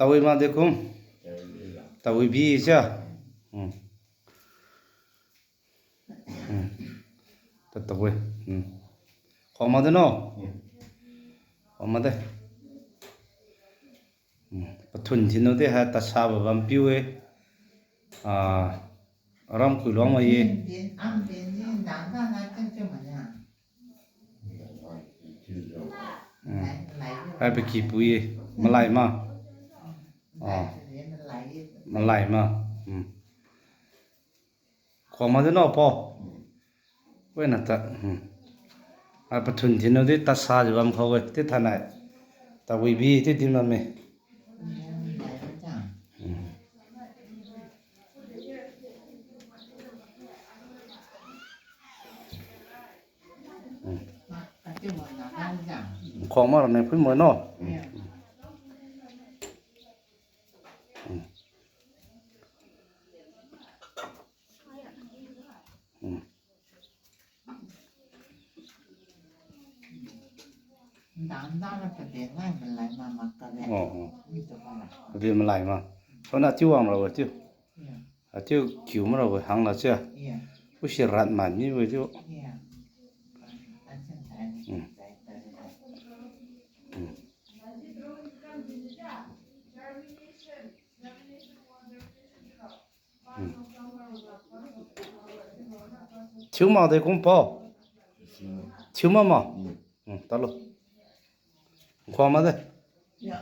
Tau i ma de kum. Tau i bi sia. Hmm. Hmm. Tau i. Hmm. Khong ma de no. Khong ma de. Hmm. Pathun thin no de ha ta sa ba bam piu e. Ah. Aram khui luang ma ye. ອືມ ໃຫ້ໄປຂີ້ປຸຍ ມາໄຫຼມາ ອໍ ມາໄຫຼມາ ອືມ ຂອງມາເດີເນາະພໍ່ ເວີຍນະຕະ ອືມ ອາ ປະທຸນທິນໂນຕິ ຕັດສາ ຢູ່ບຳເຂົາເວີຍ ຕິດທະນາຍ ຕະວີບີ ຕິດທິມນຳເມ ອືມ. ອືມ ຂອງມາແລ້ວແມ່ນເພິ່ນໝົດເນາະ ອືມ ອືມ. ອືມ ປະເດັນມັນໄຫຼມາ ເຂົາໜ້າຈິວາງລາວເວີຍ ອາ ຈິວ ຄິວມາລາວເວີຍ ຫັງລາວເຊຍ ອຸຊິຣັດມານີ້ເວີຍ ອືມ ອືມ. ອືມ ຊິວມາເດກຸມປໍ ຊິວມາມາ ອືມ ຕະໂລ ຂອງມາເດ ຢາ